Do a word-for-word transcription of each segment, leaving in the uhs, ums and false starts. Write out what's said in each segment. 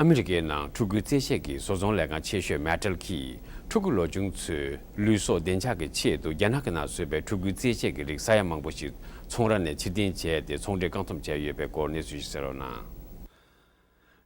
ཨ་མི་རི་ཀའི་ནང་ཕྲུ་གུའི་རྩེད་ཆས་ཀྱི་བཟོ་ཚོང་ལས་ཁང་ཆེ་ཤོས་Mattel་གྱིས་ཕྲུ་གུ་ལོ་ཆུང་ཚོའི་ལུས་སྲོག་བདེ་འཇགས་ཀྱི་ཆེད་དུ་རྒྱ་ནག་གི་ནང་བཟོས་པའི་ཕྲུ་གུའི་རྩེད་ཆས་ཀྱི་རིགས་ས་ཡ་མང་པོ་ཞིག་ཚོང་ར་ནས་ཕྱིར་འཐེན་བྱས་ཏེ་ཚོང་འབྲེལ་བཀག་སྡོམ་བྱས་ཡོད་པའི་སྐོར་གནས་ཚུལ་ཞིག་གསན་རོགས་གནང་།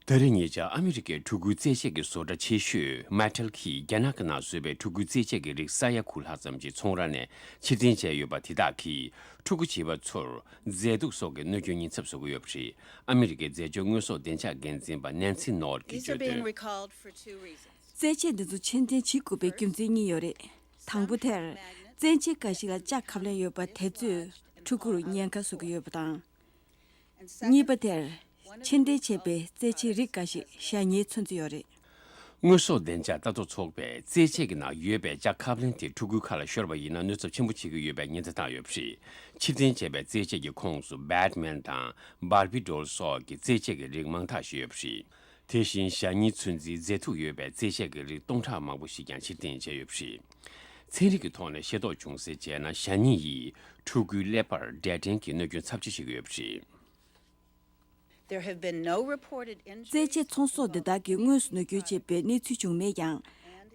ད་རེས་ཉེ་ཆར་ཨ་མི་རི་ཀའི་ཕྲུ་གུའི་རྩེད་ཆས་ཀྱི་བཟོ་གྲྭ་ཆེ་ཤོས་Mattel་གྱིས་རྒྱ་ནག་གི་ནང་བཟོས་པའི་ཕྲུ་གུའི་རྩེད་ཆས་ཀྱི་རིགས་ས་ཡ་དགུ་ལྷག་ཙམ་ཞིག་ཚོང་ར་ནས་ཕྱིར་འཐེན་བྱས་ཡོད་པ་དེ་དག་གིས་ཕྲུ་གུ་བྱིས་པ་ཚོར་མཛེས་སྡུག་སོགས་ཀྱི་གནོད་སྐྱོན་ཉེན་ཚབས་བཟོ་གི་ཡོད་པ་རེད། ཨ་མི་རི་ཀའི་རྫས་སྦྱོར་དངོས་ཟོག་བདེ་འཇགས་འགན་འཛིན་པ་Nancy Nord་གྱིས་These are being བརྗོད་དོན། Recalled for two reasons. རྩེད་ཆས་འདི་ཚོ་ཕྱིར་འཐེན་བྱེད་དགོས་པའི་རྒྱུ་མཚན་གཉིས་ཡོད་རེད། དང་པོ་དེར། རྩེད་ཆས་འགའ་ཞིག་ལ་ལྕགས་ཁབ་ལེན་ཡོད་པ་དེ་ཚོས་ཕྲུ་གུར་ཉེན་ཁ་བཟོ་གི་ཡོད་པ་དང་། གཉིས་པ་དེར། ཕྱིར་འཐེན་བྱས་པའི་རྩེད་ཆས་རིགས་འགའ་ཞིག་ཞ་ཉེའི་ཚོད་འཛིན་ཡོད་རེད། དངོས་ཟོག་བདེ་འཇགས་ལྟ་རྟོག་ཚོགས་པས་རྩེད་ཆས་ཀྱི་ནང་ཡོད་པའི་ལྕགས་ཁབ་ལེན་དེ་ཕྲུ་གུའི་ཁ་ལ་ཤོར་བ་ཡིན་ན་གནོད་ཚབས་ཆེན་པོ་བྱེད་ཀྱི་ཡོད་པའི་ཉེན་བརྡ་བཏང་ཡོད་པ་རེད། ཕྱིར་འཐེན་བྱས་པའི་རྩེད་ཆས་ཀྱི་ཁོངས་སུ་Batman་དང་Barbie doll་སོགས་ཀྱི་རྩེད་ཆས་ཀྱི་རིགས་མང་དག་ཞིག་ཡོད་པ་རེད། དེ་བཞིན་ཞ་ཉེའི་ཚོད་འཛིན་མཛེས་སྡུག་ཡོད་པའི་རྩེད་ཆས་ཀྱི་རིགས་སྟོང་ཕྲག་མང་པོ་ཞིག་ཀྱང་ཕྱིར་འཐེན་བྱས་ཡོད་པ་རེད། ཚན་རིག་གི་ཐོག་ནས་ཤེས་རྟོགས་བྱུང་གསལ་བྱས་ན་ཞ་ཉེ་ཡིས་ཕྲུ་གུའི་ཀླད་པར་འབྲས་སྐྲན་གྱི་གནོད་སྐྱོན་ཚབས་ཆེ་བྱེད་ཀྱི་ཡོད་པ་རེད། There have been no reported injuries རྩེད་ཆས་ཚོང་ཟོག་འདི་དག་གིས་དངོས་སུ་གནོད་སྐྱོན་བྱས་པའི་གནས་ཚུལ་བྱུང་མེད་ཀྱང་།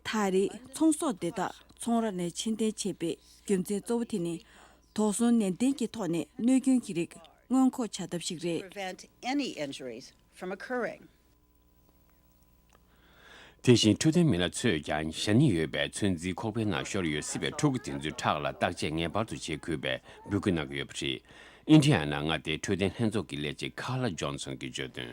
ད་རེས་ཚོང་ཟོག་འདི་དག་ཚོང་ར་ནས་ཕྱིར་འཐེན་བྱས་པའི་རྒྱུ་མཚན་གཙོ་བོ་དེ་ནི། དོགས་ཟོན་ནན་ཏན་གྱི་ཐོག་ནས་གནོད་སྐྱོན་གྱི་རིགས་སྔོན་འགོག་བྱ་ཐབས་ཤིག་རེད། Prevent any injuries from occurring. དེ་བཞིན་འཕྲོད་བསྟེན་མི་སྣ་ཚོས་ཀྱང་ཞ་ཉེ་ཡོད་པའི་ཚོད་འཛིན་ཁོག་པའི་ནང་ཤོར་ཡོད་སྲིད་པའི་ཕྲུ་གུ་དེ་ཚོའི་ཁྲག་ལ་བརྟག་དཔྱད་ངེས་པར་དུ་བྱེད་དགོས་པའི་འབོད་སྐུལ་གནང་གི་ཡོད་པ་རེད། ཨིན་ཌི་ཡ་ནང་མངའ་སྡེའི་འཕྲོད་བསྟེན་ལྷན་ཚོགས་ཀྱི་ལས་བྱེད་Carla Johnson་གྱིས་བརྗོད་དོན།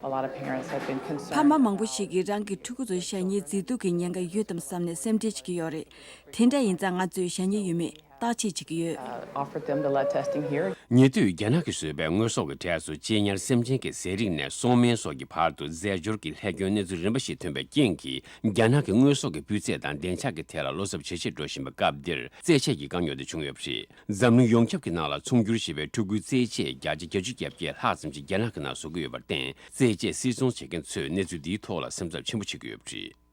A lot of parents have been concerned. ཕ་མ་མང་པོ་ཞིག་གིས་རང་གི་ཕྲུ་གུ་ཚོ་ཞ་ཉེའི་མཛེས་སྡུག་གི་ཉེན་ཁ་ཡོད་དམ་བསམ་ནས་སེམས་ཁྲལ་བྱེད་ཀྱི་ཡོད་རེད། དེ་འདྲ་ཡིན་ཙང་ང་ཚོས་ཞ་ཉེ་ཡོད་མེད་བརྟག་དཔྱད་བྱེད་ཀྱི་ཡོད། Uh, offered them the lead testing here. ཉེ་དུས་རྒྱ་ནག་གིས་བཟོས་པའི་དངོས་ཟོག་གི་གྲས་སུ་གཅེས་ཉར་སེམས་ཅན་གྱི་ཟས་རིགས་ནས་སོང་སྨན་སོགས་ཀྱི་བར་དུ་རྫས་སྦྱོར་གྱི་ལྷད་སྐྱོན་གནས་ཚུལ་རིམ་པ་ཞིག་ཐོན་པའི་རྐྱེན་གྱིས་རྒྱ་ནག་གི་དངོས་ཟོག་གི་སྤུས་ཚད་དང་བདེ་འཇགས་ཀྱི་ཐད་ལ་བློ་འཚབ་ཇེ་ཆེར་འགྲོ་བཞིན་པའི་སྐབས་འདིར་རྩེད་ཆས་ཀྱི་དཀའ་རྙོག་དེ་བྱུང་ཡོད་པ་རེད། འཛམ་གླིང་ཡོངས་ཁྱབ་ཀྱི་ནང་ལ་ཚོང་སྒྱུར་བྱེད་པའི་ཕྲུ་གུའི་རྩེད་ཆས་བརྒྱ་ཆ་བརྒྱད་ཅུ་གྱ་བརྒྱད་ལྷག་ཙམ་ཞིག་རྒྱ་ནག་གི་ནང་བཟོ་གི་ཡོད་པར་བརྟེན། རྩེད་ཆས་སིལ་ཚོང་བྱེད་མཁན་ཚོས་གནས་ཚུལ་འདིའི་ཐོག་ལ་སེམས་འཚབ་ཆེན་པོ་བྱེད་ཀྱི་ཡོད་པ་རེད།